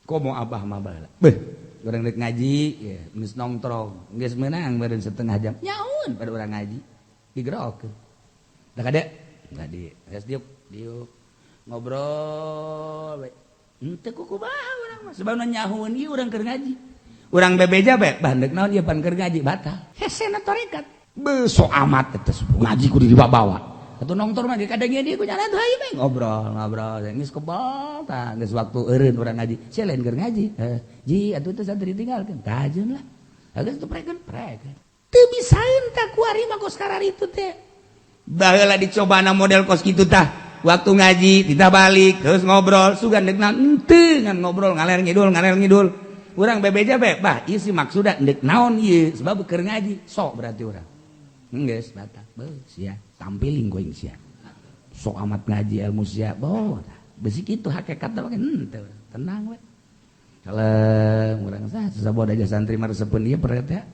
Komo abah mah baheula. Beuh, urang rek ngaji ya geus nongtrong, geus meunang meureun setengah jam. Nyaun pada urang ngaji. Digerokeun. Da kade? Da di geus diuk, diuk. Ngobrol we. Henteu kukumaha urang mah, sebabna nyahueun ieu urang keur ngaji. Urang bebeja bae, bah deuk naon ieu pan keur ngaji batal. Hesena tarekat. Beuh sok amat eta ngaji kudu dibawa. Atuh nongtor mah kadang dia ku nyala tuh hayu bae ngobrol ngobrol geus kebal tah geus waktu eureun urang ngaji. Sia lain keur ngaji. Ji atuh teh santri ditinggalkeun. Kajeun lah. Geus teu prekeun prekeun. Teu bisaeun tah kuari mah kos kararitu teh. Baheula dicobana model kos kitu tah. Waktu ngaji kita balik terus ngobrol sugan deuk naon henteu ngan ngobrol ngaler ngidul ngaler ngidul. Urang bebeja bae bah ieu si maksudna deuk naon ieu sebab keur ngaji sok berarti urang. Geus batal. Beuh sia tampiling ku aing sia. Sok amat ngaji ilmu sia. Boh besi kitu hakikat mah henteu tenang we. Kalem urang sah saboda aja santri mah resepeun ieu peret ya.